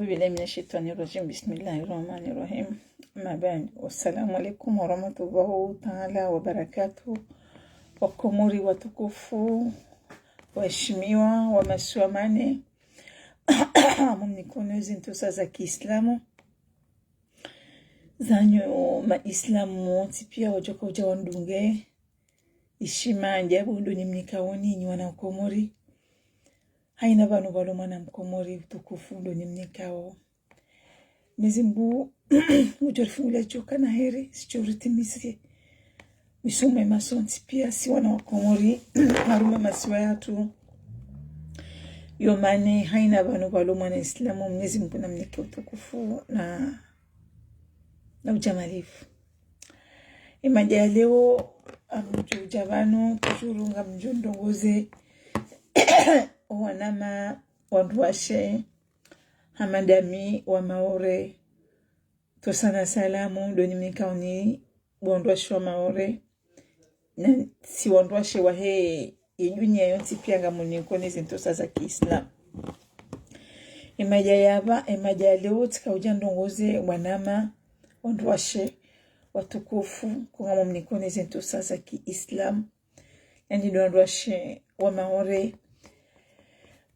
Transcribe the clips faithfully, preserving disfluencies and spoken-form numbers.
بالله من الشيطان الرجيم. بسم الله الرحمن الرحيم. أما بعد. والسلام عليكم ورحمة الله تعالى وبركاته. Wakomori watukufu, waheshimiwa, wa masiwa mane, mumnikono ezi ntsusa za kiislamu. Zanyu maislamu wontsi pia wadjoka udja wandunge. Heshima ndjabu ndo nimnikaoni nyi wana Komori. Haina pvanu pvalo mwana mkomori utukufu ndo nimnikao. Mwenyezi Mungu udjo rifungulia djoka na heri, zidjo ritimizie. Misumo ema sontsi pia si wana wa Komori, harumwa masiwa yatru. Yo mane haina pvanu pvalo mwana islamu, Mwenyezi Mungu namnike utukufu na, na ujamalifu. Emadja ya leo, ngamdjo udja pvanu, toujours ngamdjo ndrongoze, wanama, wandruwashe, ha madame, wa Maore, ntsosana salamu, ndo nimnikaoni, wandruwashe wa Maore, na si wandruwashe wahe, ye dunia yontsi pia ngamnikono ezi ntsusa za kiislamu. Emadja ya pva, emadja ya leo, tsika udja ndrongoze, wanama, wandruwashe, watukufu, ko ngamnikono ezi ntsusa za kiislamu. Yaani ndo wandruwashe wa Maore,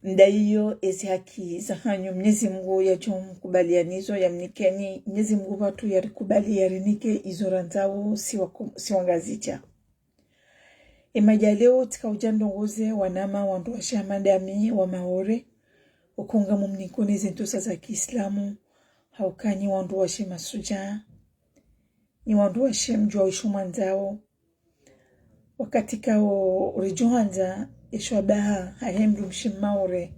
mdaiyo ezi haki za hanyu, Mwenyezi Mungu yadjo mkubaliani zo, yamnikeni, Mwenyezi Mungu pvatsu yarikubali yarinike izo randzao si wa, si wangazidja. Emadja ya leo tsika udja ndrongoze, wanama, wandruwashe, ha madame, wa Maore, uko ngamnikono ezi ntsusa za kiislamu, hauka nyi wandruwashe masudja, nyi wandruwashe mdjuwa isho mwandzao. Wakati kao ridjo handza, esho abaha, hahe mdrumshe Maore,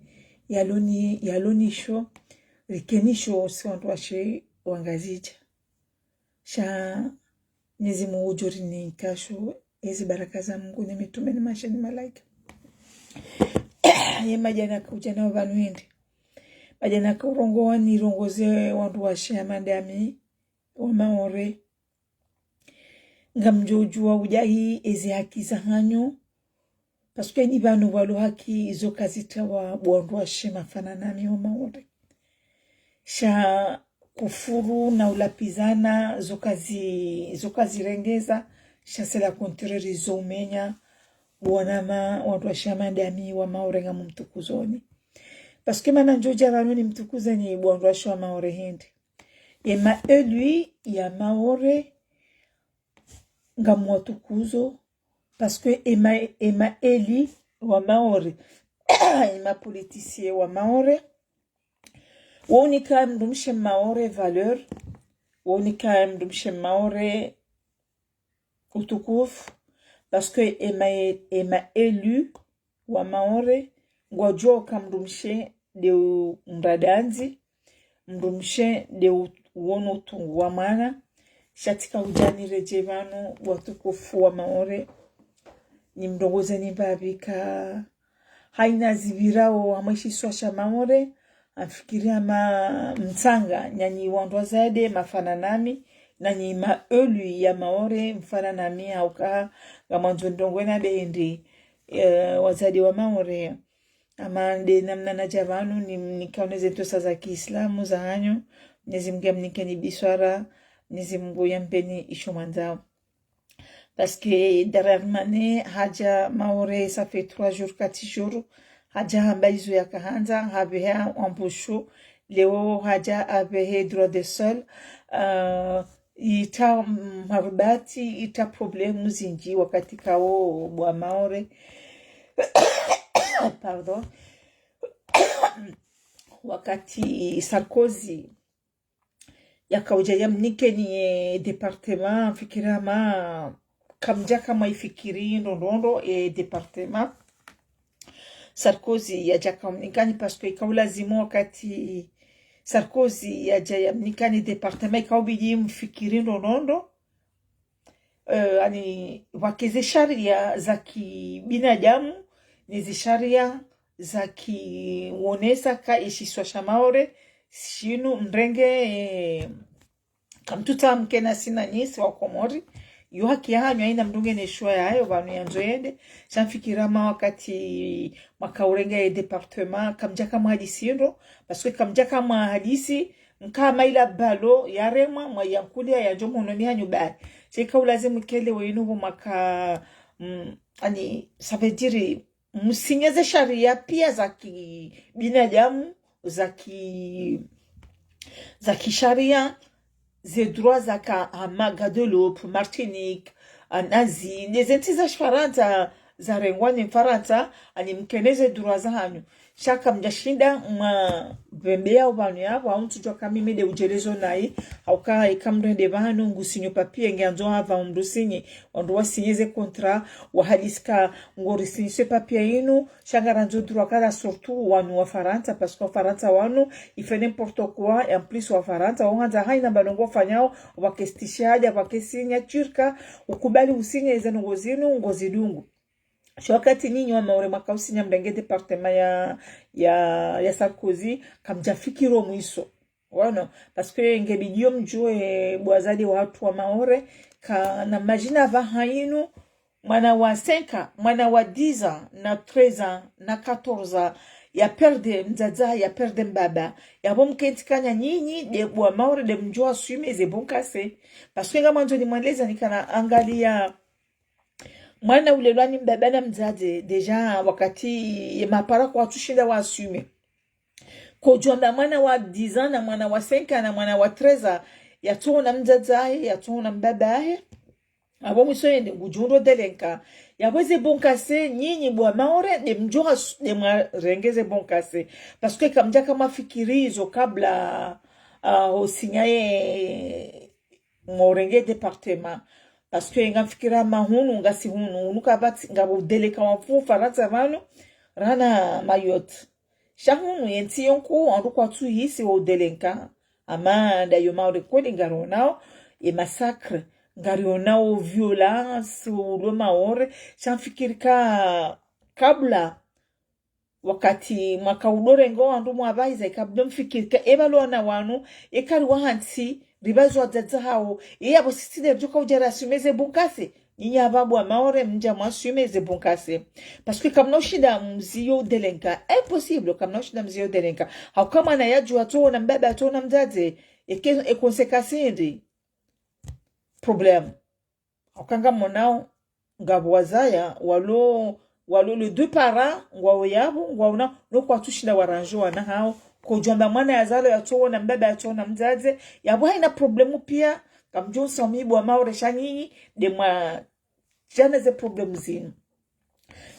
yaloni, yalonisho, rikenisho, si wandruwashe wangazidja. Sha Mwenyezi Mungu udjo rinikasho, ezi baraka za Mungu ni mitume ni mashe ni malaika. Ye madja naka udja nao pvanu hende. Madja naka urongowa nirongoze wandruwashe ha madame, wa Maore. Ngamdjo udjuwa udjahi ezi haki za hanyu. Parce que nyi pvanu pvalo haki izo kazitsawa bo wandruwashe mfano nami wa Maore. Sha kufuru na ulapvizana, zo kazi, zo kazirengeza, sha c'est le contraire zo umenya, bo wanama, wandruwashe ha madame, wa Maore ngamumtukuzoni. Parce que mana ndjo udja pvanu nimtukuzeni bo wandruwashe wa Maore hende. Ema élus ya Maore, ngamwatukuzo, parce que ema, ema élus wa Maore, ema politiciens wa Maore, wo unika mdrumshe Maore valeur, wo unika mdrumshe Maore utukufu, parce que ema, ema élus wa Maore, ngwadjuwa uka mdrumshe nde u-, mradandzi, mdrumshe nde u-, uono utungu wa mwana, sha tsika udja niredjei pvanu watukufu wa Maore, nimrongozeni mbapvi ka haina zipvirao hamwe shisiwa sha Maore, ngamfikiri hama mtsanga, nyanyi wandru wadzadze mfano nami, nanyi ma élus ya Maore mfano nami, hauka ngamwandzo ndrongoo na bendi, eh, wadzadze wa Maore. Ama nde namna nadja pvanu ni, nikaone ze ntsosa za kiislamu za hanyu, Mwenyezi Mungu yamnikeni biswara, Mwenyezi Mungu yampeni isho mwandzao. Parce que dernièrement, hadja Maore, ça fait trois jours, quatre jours, hadja hamba izo yakahandza, hapveha embauche, leo hadja hapvehe droit de sol, euh, ita, mm, marubati, ita problème zindji wakati kao bo wa Maore. Pardon. Wakati Sarkozy yakaudja yamnikeni ye département, ngamfikiri hama kamdjaka mwaifikiri ndrongoo ndro ye département. Sarkozy yadja kamnikeni parce que ikaulazimu wakati Sarkozy yadja yamnikeni département, ikaubidi mfikiri ndrongoo ndro. Euh, yaani, pvwake ze sharia za kibinadamu, ne ze sharia za kiwonesa ka ye shisiwa sha Maore shinu mrenge, eh, kamtsutsaha mkena sina nyisi wa Komori, Yo haki yahanyu, haina mndru ngena choix yahayo pvanu yandzo yende. Sha mfikiri hama wakati mwaka urenga ye département, kamdjaka mwahadisi ndro, parce que kamdjaka mwahadisi, mkama ila ballon yaremwa, mwayankulia yandjo mhononi hanyu bahi. Sha ika ulazimu kele wenu pvo mwaka, mm, ani, ça veut dire, msinye ze sharia pia za kibinadamu, za ki, za kisharia, ze droit zaka hama Guadeloupe, Martinique, en Asie, ne ze ntsi za Farantsa, zarengwa ni Farantsa, ani mkene ze droit zahanyu. Sha kamdjashinda mwapvembeya pvanu yapvo, hau ntsudjuwa ka mimi nde udjelezo nayi, hauka ika mndru ende pvanu, ngusinyo papier, nge andzo hapva mndru sinyi, wandru wasinye ze contrat, wahadisi ka ngori sinyi ze papier inu, sha ngarandzo droit kala surtout wanu wa Farantsa, parce que wa Farantsa wanu, ils font n'importe quoi, et en plus wa Farantsa, wao handza haina mba ndrongo wafanyao, wakestisha hadja, wakesinya, turka, ukubali usinya ize ndrongo zinu, ngozidungu. Sha wakati nyinyi wa Maore mwaka usinya mrenge département ya, ya, ya Sarkozy, kamdjafikiri o mwiso. Wano, parce que nge bidio mdjuwe bo wazade wahatru wa Maore, kana madjina pvaha inu, mwana wa cinq ans, mwana wa dix ans, na treize ans, na quatorze ans, ya perdre mdzadze, ya perdre mbaba. Yapvo mkentsi kanya nyinyi, nde bo wa Maore, nde mdjo assumer ze bon cassé. Parce que ngamwandzo nimweleza nikana angalia mwana ulelwa ni mbaba na mdzadze, déjà wakati ye mapara kwatsushinda wa assumer. Kodjwamba mwana wa dix ans na mwana wa cinq ans na mwana wa treize ans, yatsuona mdzadze wahe, yatsuona mbaba wahe. Apvo mwiso yende, ngudjo ndo délinquant. Yapvo ze bon cassé, nyinyi bo wa Maore, nde mdjo asu-, nde mwarenge ze bon cassé. Parce que kamdjaka mwafikiri izo kabla, ah, usinya ye, mwarenge département. Parce que ngamfikiri hama hunu, ngasi hunu, hunu kapvatsi, ngapvo délinquant wa mfuu Farantsa pvanu, rana Mayotte. Sha hunu, ye ntsi yo nkuu, wandru kwatsuhisi wo délinquant. Hama ndayo Maore kweli ngarionao, ye massacre, ngarionao violence, ulo Maore, sha mfikiri ka, kabla, wakati mwaka udo renga wandru mwapvahiza, ika bdo mfikiri ka epvalo wana wanu, eka ri wahantsi, ripvazo wadzadze hawo, ye yapvo sisi nde ridjoka udja ra assumer ze bon cassé. Nyinyi apvaha bo wa Maore mdja mwa assumer ze bon cassé. Parce que kamna ushinda mziyo délinquant. Impossible, kamna ushinda mziyo délinquant. Hauka mwana yadjuwa yatsuona mbaba, yatsuona mdzadze, eke, e conséquence ndi problème. Hauka ngamwonao, ngapvo wazaya, walo, walo les deux parents, ngwao yapvo, ngwaona, no kwatsushinda waranje wana hawo, kodjwamba mwana yazalwa yatsuona mbaba, yatsuona mdzadze, yapvo haina problème pia, kamdjo nsamihi bo wa Maore sha nyinyi, nde mwadjana ze problème zinu.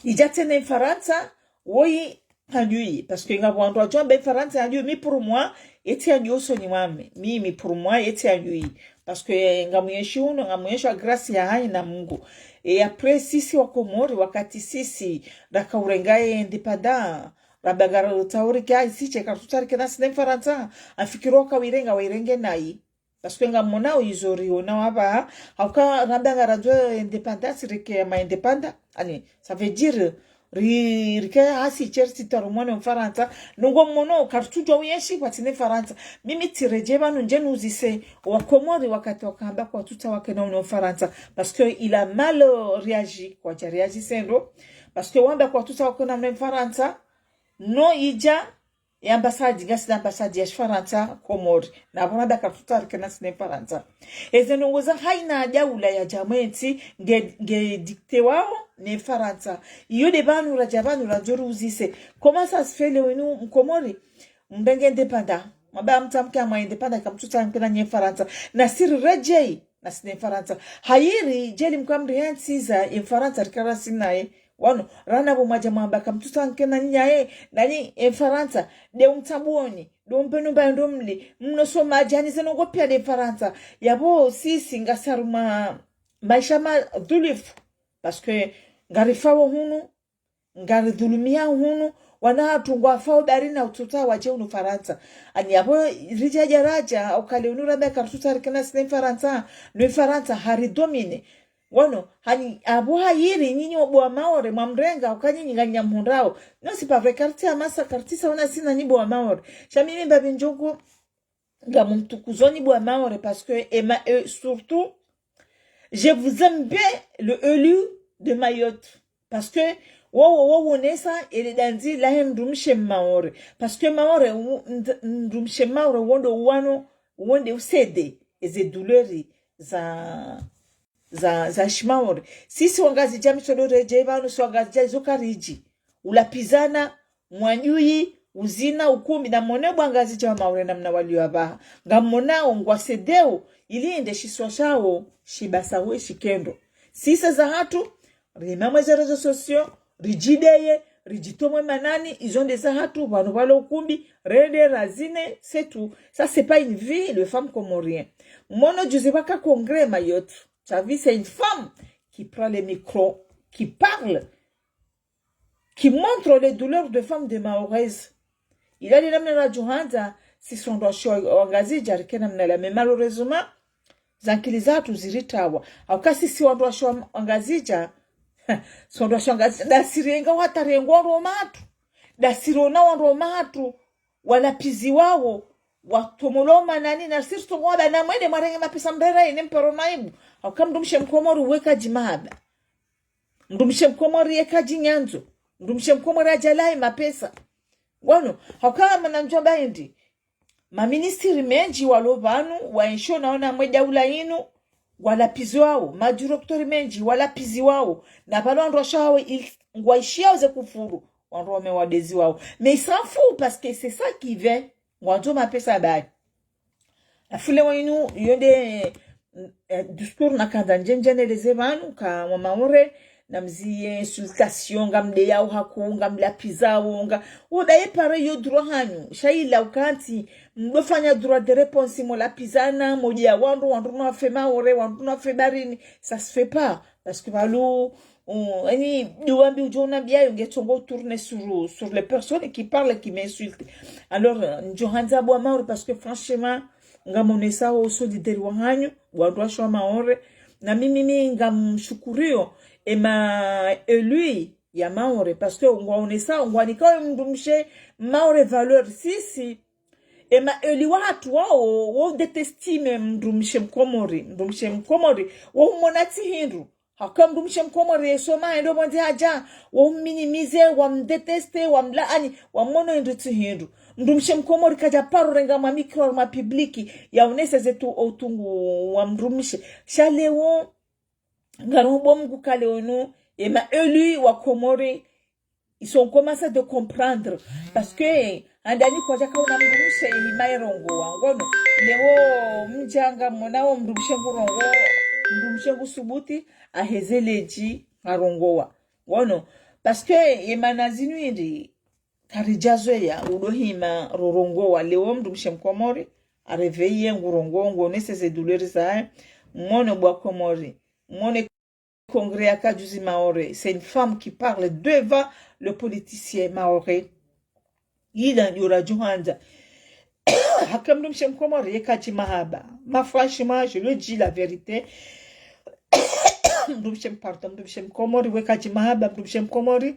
Idja tsena Mfarantsa, woyi, hadjui, parce que ngapvo wandru wadjwamba Mfarantsa hadjui, mi pour moi, yetsi hadjui usoni mwami, mi, mi pour moi, yetsi hadjui, parce que ngamuenshi hunu, ngamuenshi ha grâce ya haina Mungu. Et après, sisi wa Komori, wakati sisi, raka urenga ye indépendance, ramba ngaritsaho rike haisi she, karitsutsaha rike nasi ne Mfarantsa, amfikiri waka wirenga, wairenge nayi. Parce que ngamwonao izo rionao apvaha, hauka ramba ngarandzo indépendance, rike ma indépendant, ani, ça veut dire, ri, rike haisi she, ritsitsahe rumwa ne Mfarantsa, nungo mwono, karitsudjuwa uenshi, kwatsi ne Mfarantsa. Mimi tsiredjei pvanu ndje nuzise, wa Komori wakati wakamba kwatsutsaha wakena une Mfarantsa. Parce que il a mal réagi, kwadja réagi sendo. Parce que wamba kwatsutsaha wakena une Mfarantsa, no idja, ye ambassade, ngasi na ambassade ya Farantsa, Komori. Na pvo ramba karitsutsaha rike nasi ne Farantsa. Eze ndrongo za haina daula yadja mwentsi, nge, nge dicté wao, ne Farantsa. Iyo nde pvanu radja pvanu randzo riuzise. Comment ça se fait leo inu Mkomori, mrenge indépendance, mwamba mtsamke mwa indépendance, kamtsutsaha mkena ne Farantsa. Nasi riredjei, nasi ne Farantsa. Hayiri, djeli mkamri yantsiza, ye Mfarantsa rikara sinaye. Wanu, rana pvo mwadja mwamba kamtsutsaha mkena nyinyi ye, nanyi, ye Mfarantsa, nde umtsambuoni, nde umpvenu mba ndo mli, mnosoma djani ze ndrongo pia nde Mfarantsa. Yapvo sisi ngasi harumwa maesha madhulufu. Parce que ngarifao hunu, ngaridhulumiao hunu, wana hatru ngwafao bari na utsutsaha wadje hunu Farantsa. Ani yapvo ridja djaradja, hauka leo inu ramba karitsutsaha rike nasi ne Mfarantsa, ne Mfarantsa haridomine. Wano, hani, apvo hayiri, nyinyi wa bo wa Maore, mwamrenga, hauka nyinyi nganyi nyamhundrao. Non, c'est pas vrai, karitsi hamasa, karitsi sawa na sisi nanyi bo wa Maore. Sha mimi mbapvi ndjoko, ngamumtukuzoni bo wa Maore, parce que, ema, e, surtout, Je vous aime bien, le élu de Mayotte. Parce que wo, wo, wo wonesa ele dandzi lahe mdrumshe Maore. Parce que Maore, u- nd- mdrumshe Maore wo ndo wanu, wo nde usede eze douleur za, za, za shiMaore. Sisi Wangazidja, mi tsodo redjei pvanu, si Wangazidja izo karidji. Ulapvizana, mwadjuyi, uzina, ukumbi, na mone bo Wangazidja wa Maore namna waliyo apvaha. Ngamonao ngwasedeo, ili inde shisiwa shawo shibasahwe shikendo. Sisi zahatru, rimamwe ze réseaux sociaux, ridjideye, ridjitomwe manani, izo nde zahatru, pvanu pvalo ukumbi, rende, razine, c'est tout. Ça, c'est pas une vie de femme comorienne. Mono juzi pvaka congrès Mayotte, t'as vu, c'est une femme qui prend le micro, qui parle, qui montre les douleurs de femmes de Maoraises. Ila li namna radjo handza, sisi wandru washe Wangazidja rike namna la, mais malheureusement, zankili zahatru ziritawa. Hauka sisi wandru washe Wangazidja, si wandru washe Wangazidja, dasi rienga wata rengwa wandru wahatru. Dasi rona wandru wahatru, walapviziwao, watomolo manani, na sisi tomo waba na mwende mwarenge mapesa mrera ine mparo maibu. Hauka mdrumshe mkomori weka dji mahaba. Mdrumshe mkomori yeka dji nyandzo. Mdrumshe mkomori adjalaye mapesa. Ngono, hauka mana ndjwamba indi. Maministri mendji walo pvanu, waenshio na wana mwe daula inu, walapviziwao. Madirektori mendji, walapviziwao. Na pvalo wandru washe wawo il- ngwaishiyao ze kufuru, wandru wame wadeziwao. Mais ils s'en foutent parce que c'est ça qui veut. Ngwandzo mapesa bayi. Afule wa inu, yo nde, eh, discours nakandza ndjendje neleze pvanu, ka wa Maore, namziye insultation, ngamdeyao haku, ngamlapvizao, nga, wo daye pare yo droit hanyu, sha ila ukantsi, mdofanya droit de réponse, molapvizana, modjeya wandru, wandru no wafe Maore, wandru no wafe baharini, ça se fait pas, parce que pvalo, um, ani, duwambi udjo unambiya yo nge tsongo tourner sur, sur les personnes qui parlent, qui m'insultent. Alors, euh, ndjo handza bo Maore, parce que franchement, ngamonesao solidarité wahanyu, wandru washe wa Maore. Na mimi mi ngamshukuriyo, ema élu ya Maore, parce que ngwaonesao, ngwanikao mdrumshe Maore valeur sisi. Ema élu wahatru wao, wo déteste mdrumshe mkomori, mdrumshe mkomori, wo umona tsi hindru. Hauka mdrumshe mkomori yesoma, endo mwandzi hadja, wamminimize, wamdéteste, wamlaani, wamono hindru tsi hindru. Mdrumshe mkomori kadja paro renga mwa micro, mwa public, yaonese ze tu utungu wa mdrumshe. Sha leo, ngarombo Mngu ka leo nu, ema élu wa Komori, ils sont commencé de comprendre. Parce que, handani kwadjaka una mdrumshe, ini maye rongowa. Ngono, leo mdja ngamonao mdrumshe ngurongowa, mdrumshe ngusubuti, aheze ledji, ngarongowa. Ngono, parce que, yemana zinu indi, karidjazoweya, udo hima, rorongowa. Leo mdrumshe mkomori, aréveillé ngurongowa, nguonese ze douleur zahe, mone bo wa Komori, mone congrès yaka juzi Maore, c'est une femme qui parle devant le politicien maore. Ila ndjo radjo handza. Hauka mdrumshe mkomori yeka dji mahaba. Ma franchement, je le dis la vérité. Mdrumshe m-, pardon, mdrumshe mkomori weka dji mahaba, mdrumshe mkomori.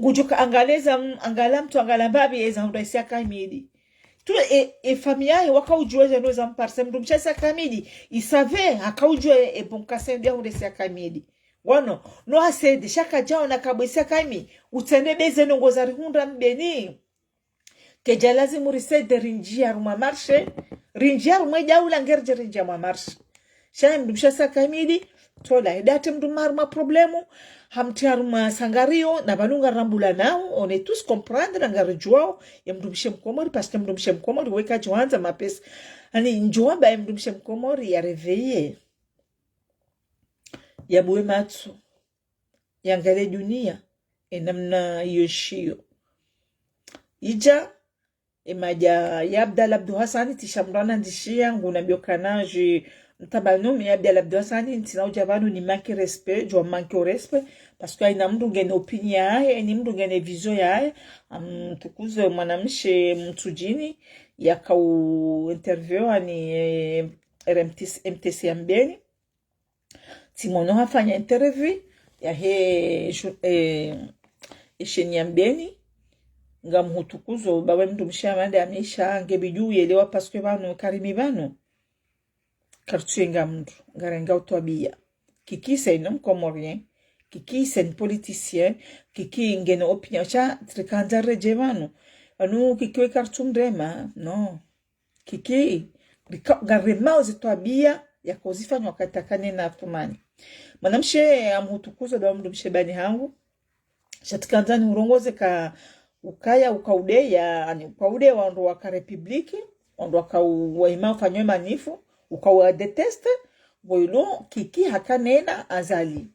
Ngudjo ka angaleza m-, angala mtru angala mbapvi eza hundra Issa Kamili. Tu e, e famille yahe waka udjuwa ze no za mparse mdrumshe Issa Kamili. Ils savaient, haka udjuwa e, e bon kase ndia hundra Issa Kamili. Ngono, no hasede, sha kadjaona kabwe Issa Kamili. Utsende beze no ngoza rihundra mbeni. Kedja lazimu risede rindjie harumwa marché. Rindjie harumwa daula ngerdje rindjie mwa marché. Sha mdrumshe Issa Kamili, tola, edate mdru harumwa problème, hamtria harumwa sangariyo, na pvanu ngarambulanao, on est tous comprendre, na ngaridjuwao, ye mdrumshe mkomori, parce que mdrumshe mkomori, weka djo handza mapesa. Ani, ndjo wamba ye mdrumshe mkomori, ya réveillé. Ya buwe matso. Yangaliye dunia, e namna iyo shiyo. Idja, e madja ya Abdallah Abdou Hassani, tsi sha mdru anandishiya, ngunambiyo kana je, mtabanu mi ya Abdallah Abdou Hassani, ntsina udja pvanu ni manque respect, djo manque au respect, parce que hayina mdru ngena opinion yahe, hayina mdru ngena vision yahe, am, tukuze mwanamshe mtsudjini, yaka u interview ani, eh, R M T C, M T C ya Mbeni. Tsimono hafanya interview yahe, ju-, eh, esheni ya Mbeni. Ngamhutukuzo, bawe mdrumshe amande amisha, ngebidi uyelewa parce que pvanu, karimi pvanu. Karitsuyenga mndru, ngarenga utwabia. Kiki c'est un homme comorien, Kiki c'est un politicien, Kiki ngena opinion. Sha tsirikandza redje pvanu. Pvanu Kiki we karitsumrema, non. Kiki, rika-, ngaremao ze twabia yakauzifanya wakati akana na Athumani. Mwanamshe amhutukuza ndo mndru mshebani hangu. Sha tsikandza nihurongoze ka ukaya, ukaudeya, ani ukaudeya wandru waka République, wandru waka u-, wahima ufanywe manifu, ukauwa déteste, pvo ilo Kiki hakana na Azali.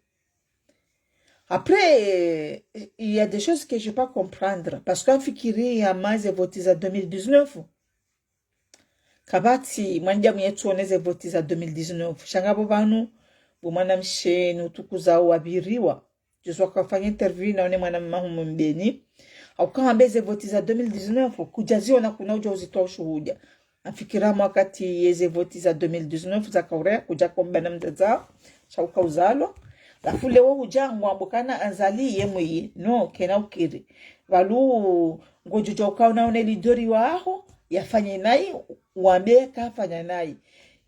Après, euh, il y a des choses que je peux pas comprendre, parce que ngamfikiri hama ze vote za deux mille dix-neuf. Kapvatsi mwanadamu yatsuona ze vote za deux mille dix-neuf. Sha ngapvo pvanu, bo mwanamshe nihutukuzao wapviriwa. Juzi wakafanya interview na one mwanamama humu Mbeni. Hauka hamba ze vote za deux mille dix-neuf, kudjaziona, kuna udja uzitoa ushuhuda. Ngamfikiri wakati yeze vote za deux mille dix-neuf zakaureya, kudjaka mbana mdzadze, sha ukauzalwa. Halafu leo hudja ngwambo kana Azali ye mwiyi. Non, kena ukiri. Pvalu ngodjo dja ukaona one leader waho, yafanye nayi, wambe kafanya nayi.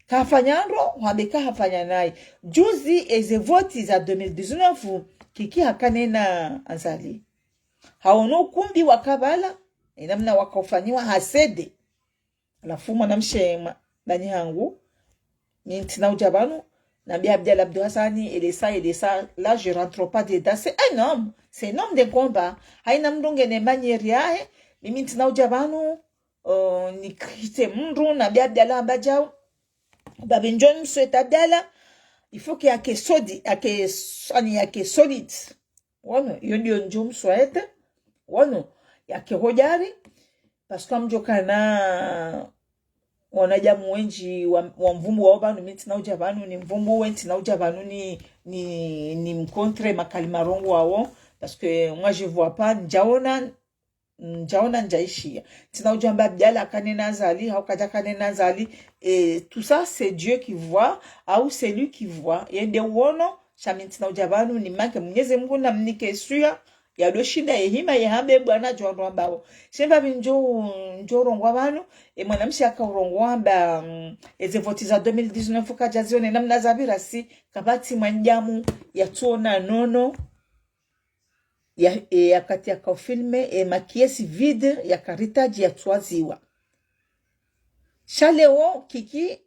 Kafanya ndro, wambe kahafanya nayi. Juzi eze vote za deux mille dix-neuf, Kiki hakana na Azali. Haono ukumbi wa Kampala, enamna wakaufanyiwa, hasede. Halafu mwanamshe mwa-, dani hangu, mi ntsina udja pvanu, nambe Abdallah Abdou Hassani, il est ça, il est ça, là je rentre pas dedans, c'est un homme, c'est un homme de combat. Haina mndru ngena manière yahe, mimi ntsina udja pvanu, euh, ni critiquer mndru, nambe Abdallah amba djau. Babi ndjo msweta Abdallah, il faut que yake sodi-, yake s-, ani yake solide. Wanu, iyo ndiyo ndjo msweta. Wanu, yake hodjari. Parce que ngamdjo kana wanadamu wendji wa, wa mvumbu wao pvanu, mi ntsina udja pvanu ni mvumbu, we ntsina udja pvanu ni, ni, ni mkontre makali marongo wao. Parce que moi, je vois pas, ndjaona, ndjaona, ndjaishiya. Ntsina udja amba Abdallah hakana na Azali, hau kadjakana na Azali. Et tout ça, c'est Dieu qui voit, hau c'est lui qui voit. Ye nde uono, sha mi ntsina udja pvanu, ni make Mwenyezi Mungu namnike suya, yadoshinda yehima yehambe bwana djo wandru ambao. Sha mbapvi ndjo, ndjo rongoa pvanu, e mwanamshe yakaurongoa amba, mm, eze vote za deux mille dix-neuf kadjaziona, namna zapvira si, kapvatsi mwanadamu yatsuona nono, ya, e, yakati yakaufilme, e, makiesi vide, yakaritadji yatsuwaziwa. Sha leo, Kiki,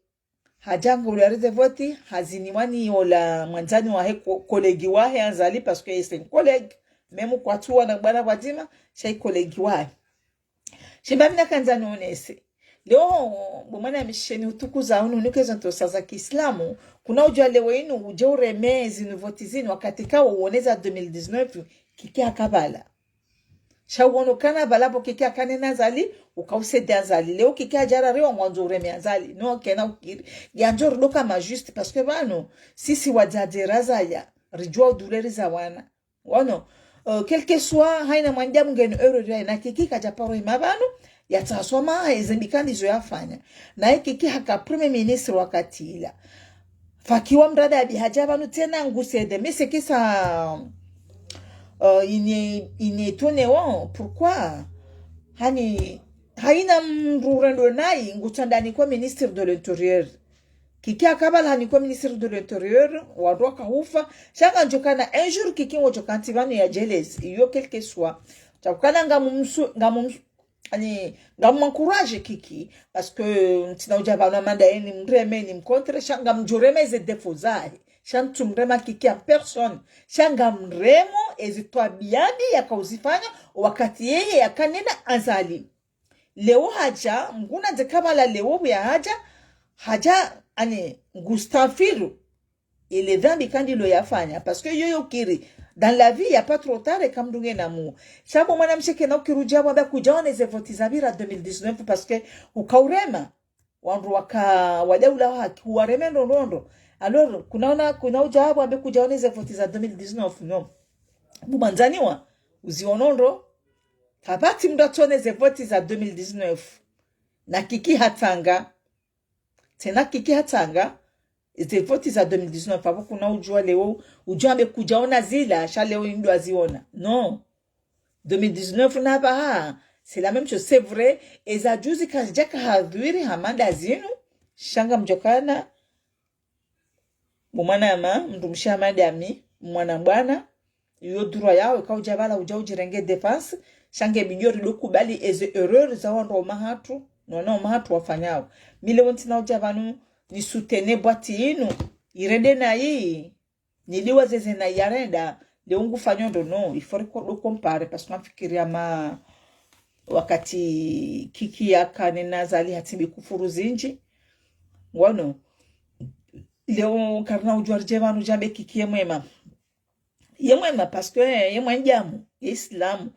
hadja ngauliarize vote, haziniwa ni ola mwandzani wahe ko-, collègue wahe Azali, parce que c'est un collègue, même kwatsuwana bwana pvwadzima, sha i collègue wahe. Sha mba mi nakandza nionese. Leo, bo mwanamshe nihutukuzao unu, nike zo ntsontsa za kiislamu, kuna udjua leo inu, udje ureme zinu vote zinu, wakati kawo uoneza deux mille dix-neuf, Kiki hakapvala. Sha uono kana pvala pvo Kiki hakana na Azali, ukausede Azali. Leo Kiki hadja rariwa ngwandzo ureme Azali. Non, kena ukiri. Yandjo rudoka ma juste, parce que pvanu, sisi wadzadze razaya, ridjua uduleri za wana. Wano, euh, quel que soit, haina mwanadamu ngena erreur yahe, na Kiki kadja paro hima pvanu, yatsaswa ma, eze mbi kandi zo yafanya. Naye Kiki haka premier ministre wakati ila. Fakiwa mrada abi hadja pvanu tsena ngusede. Mais c'est que ça, euh, il n'est, il n'est étonné, oh, pourquoi ? Hani, haina mdru rendo nayi, ngutsandani kwa ministre de l'Intérieur. Kiki hakapvala hanikwa ministre de l'Intérieur, wandru wakahufa, sha ngamdjo kana un jour Kiki ngodjo kantsi pvanu yadjeleze, iyo quel que soit. Sha ukana ngamumsu-, ngamumsu-, ani, ngamu encourage Kiki, parce que ntsina udja pvanu amanda yeni mreme ni mkontre, sha ngamdjo rema eze défaut zahe, sha ntsumrema Kiki en personne, sha ngamremo eze twabia mbi yakauzifanya, wakati yeye yakana na Azali. Leo hadja, nguna ze kapvala leo pvo ya hadja, hadja, ani, ngustaghfiru. Ile dhambi kandi lo yafanya. Parce que yoyo kiri, dans la vie, y a pas trop tard, eka mdru ngena mu. Sha bo mwanamshe kena ukiri udja wamba kudjaona eze vote zapvira deux mille dix-neuf, parce que ukaurema. Wandru waka, wadaula haki, uwareme ndro ndro ndro. Alors, kunaona, kuna udja wambe kudjaona eze vote za deux mille dix-neuf, non. Bo mwandzani wa, uziono ndro. Kapvatsi mdru atsuona eze vote za deux mille dix-neuf. Na Kiki hatsanga. Tsena Kiki hatsanga. Eze vote za deux mille dix-neuf, apvo kuna udjua leo, udjua mbe kudjaona zila, sha leo ndo aziona. Non. Deux mille dix-neuf na pvaha, c'est la même chose, c'est vrai. Eza juzi kazidjaka hadhwiri hama nda zinu, sha ngamdjo kana, Bo mwanama, mdrumshe Hamada Ami, mwana bwana, iyo droit yawe, ka udja pvala udja udjirenge défense, sha nge bidi ridokubali eze erreur za wandru wa mahatru, no wana wa mahatru wafanyao. Mi leo ntsina udja pvanu, ni soutenir boîte inu, irende nayi, niliwaze ze nayi yarenda, leo ngufanyo ndo no, il faut riko do comparer, parce que ngamfikiria ma, wakati Kiki yaka nena Azali hatsimbi kufuru zindji. Ngono, leo karina udjua ridje pvanu djambe Kiki ye mwema. Ye mwema, parce que ye mwanadamu, ye Islamu.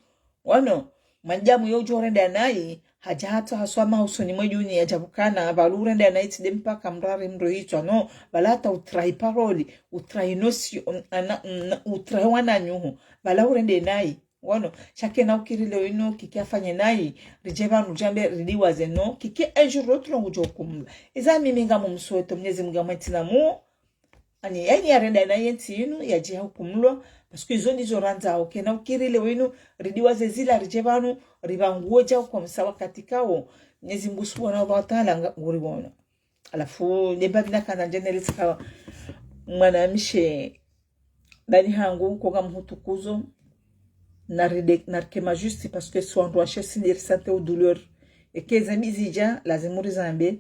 Ngono, mwanadamu yo udjo renda nayi, hadja hata haswa mahusoni mwe djuni yadja pvukana, pvala urenda nayi tsi nde mpaka mrare mdro hitswa, no, pvala hata utrahi parole, utrahi notion, ana, na, utrahi wananyuhu, pvala urende nayi. Ngono, sha kena ukiri leo inu, Kiki afanye nayi, ridje pvanu djambe, ridiwaze no, Kiki un jour l'autre ngudjo hukumulwa. Eza mimi ngamumsweto, Mnyezi Mungu amwetsi na muo, ani, yani yarenda nayi entsi inu, yadje yahukumulwa, parce que izo ndizo randzao, kena ukiri leo inu, ridiwaze zila, ridje pvanu, ripvanguwe djau comme ça wakati kawo, Mnyezi Mungu Subhanahu wa Ta'ala nga, nguriwona. Halafu, nde mbapvi nakana ndjenelitsi ka mwanamshe, bani hangu, ko ngamhutukuzo, na ride, na rike ma juste, parce que si wandru washe si nde risante o douleur. Eka eze mbi zidja, lazimu rizambe.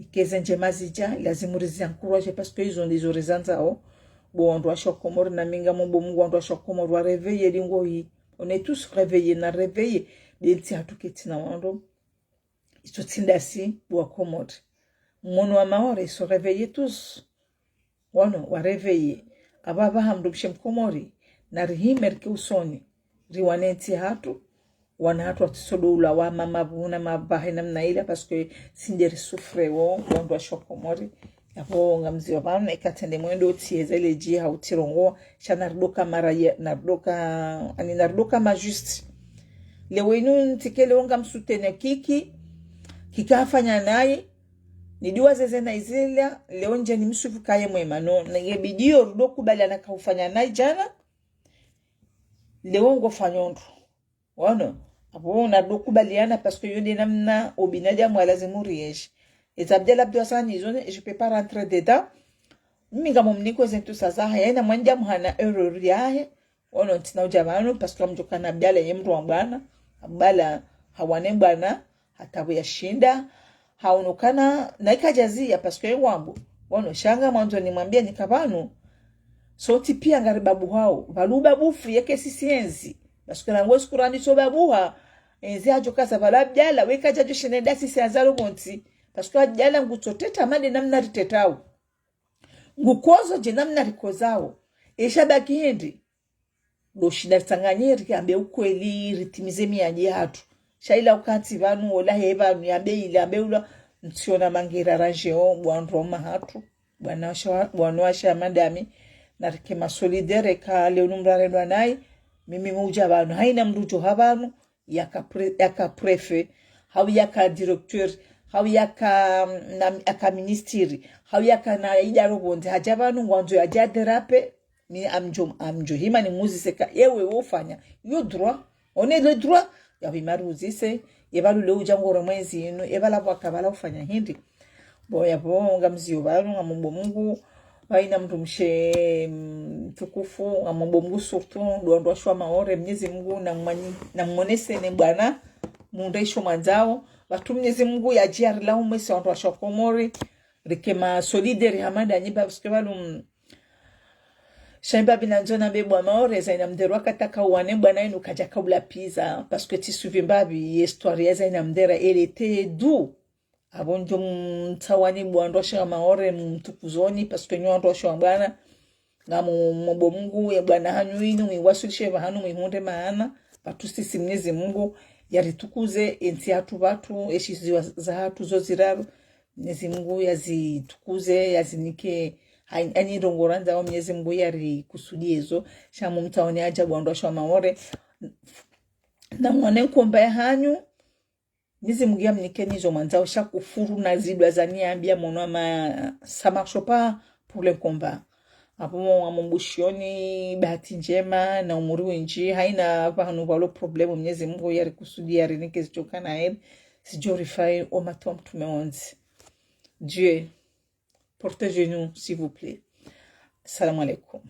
Eka eze ndjema zidja, lazimu rizi encourager, parce que izo ndizo rizandzao. Bo wandru washe wa Komori, na mi ngamombo Mungu wandru washe wa Komori wa réveiller lingo yi. On est tous réveillés, na réveiller. Be ntsi hatru ketsi na wandru. Iso tsi ndasi bo wa Komori. Mwono wa Maore, iso réveiller tous. Wano, wa réveiller. Apvapvaha mdrumshe Mkomori, na rihime rike usoni. Riwane ntsi hatru, wana hatru watsiso do ula wa mama pvuna mapvahe namna ila, parce que si nde risouffre wo, wandru washe wa Komori. Yapvo ngamzio pvanu, eka tsende mwendo tsi eza le dji hau tsirongoa, sha naridoka mara ye, naridoka, ani naridoka ma juste. Leo inu ntsike leo ngamsoutenir Kiki, Kiki afanya nayi, nidiwaze ze nayi zila, leo ndje nimswifu ka ye mwema, no, na ye bidi yo rudokubaliana ka ufanya nayi djana, leo ngofanyo ndro. Wano, apvo naridokubaliana, parce que yo nde namna o binadamu yalazimu rienshi. Eza Abdallah Abdou Hassan izo ne, je peux pas rentrer dedans. Mi ngamumniko ze ntusa zahe, yena mwanadamu hana erreur yahe. Wano ntsina udja pvanu, parce que ngamdjo kana Abdallah ye mdru wa bwana. Abdallah hawane bwana, hata pvo yashinda. Haonokana, na ika djaziya, parce que ye ngwambo. Wano, sha ngamwandzo nimwambie nika pvanu. Sontsi pia ngaribabuhao. Pvalu ubabufu, yeke sisi enzi. Parce que nango siku randitso babuha, enzi hadjo kasa pvala Abdallah, weka djadjo shinda sisi andzalo pvontsi. Parce que Abdallah ngutso teta made namna ritetao. Ngukozo dje namna rikozao. Esha baki hindri. Do shinda ritsanganye riambe ukweli, ritimize miadi hatru. Sha ila ukati pvanu, ola he pvanu, yambe ila, yambe ula, ntsiona mangera rajeo, bo wandru wa mahatru. Bwana washa, bwana washa Hamada Ami, na rike ma solidaire ka leo numrarendwa nayi, mimi mudja pvanu, haina mdru djo ha pvanu, yaka pre, yaka préfet, hau yaka directeur, hau yaka, mm, na, yaka ministre, hau yaka na idara pvondze, hadja pvanu ngwandzo yadja déraper, mi ngamdjo, ngamdjo hima nimuzise ka, ewe wofanya, yo droit, on est le droit, ya hima ruzise, ye pvalu leo udja ngoro mwezi inu, ye pvala pvwaka pvala ufanya hindri. Bon, yapvo ngamzio pvanu, ngamombo Mungu, pvaina mdrumshe mtukufu, ngamombo Mungu surtout, ndo wandru washe wa Maore, Mnyezi Mungu, na mwanyi, na mwoneseni bwana, mundre isho mwandzao, pvatsu Mnyezi Mungu yadje yarilaumu esi wandru washe wa Komori, rike ma solidaire hama ndanyi, parce que pvalu, mm, sha mbapvi nandzo nambe bo wa Maore, Zaina Mdhera wakati yaka uwane bwana inu kadja kaula pizza, parce que tsi suivi mbapvi, ye histoire ya Zaina Mdhera, elle était doux. Apvo ndjo mtsawani bo wandru washe wa Maore, mtukuzoni, parce que nyi wandru washe wa bwana, ngamombo Mungu, ye bwana hanyu inu, mwiwaswilishe pvahanu, mwihundre maana, pvatsu sisi Mnyezi Mungu, yaritukuze, entsi hatru pvatsu, eshiziwa zahatru zo ziraru, Mnyezi Mungu yazitukuze, yazinike, ha, ani ndrongoo randzao Mnyezi Mungu yarikusudie zo, sha mumtsaone ajabu wandru washe wa Maore, na mwane nkomba ya hanyu, Mnyezi Mungu yamnikeni zo mwandzao sha kufuru na zidwa zaniambia mono ama ça marche pas pour le combat. Apvo ngamumbushiyoni bahati ndjema na umuri windji, haina pvahanu pvalo problème, Mnyezi Mungu yarikusudia yarinike zidjo kana heri, zidjo rifai o matso wa mtrume wontsi. Dieu, protégez-nous, s'il vous plaît. Salam alaykum.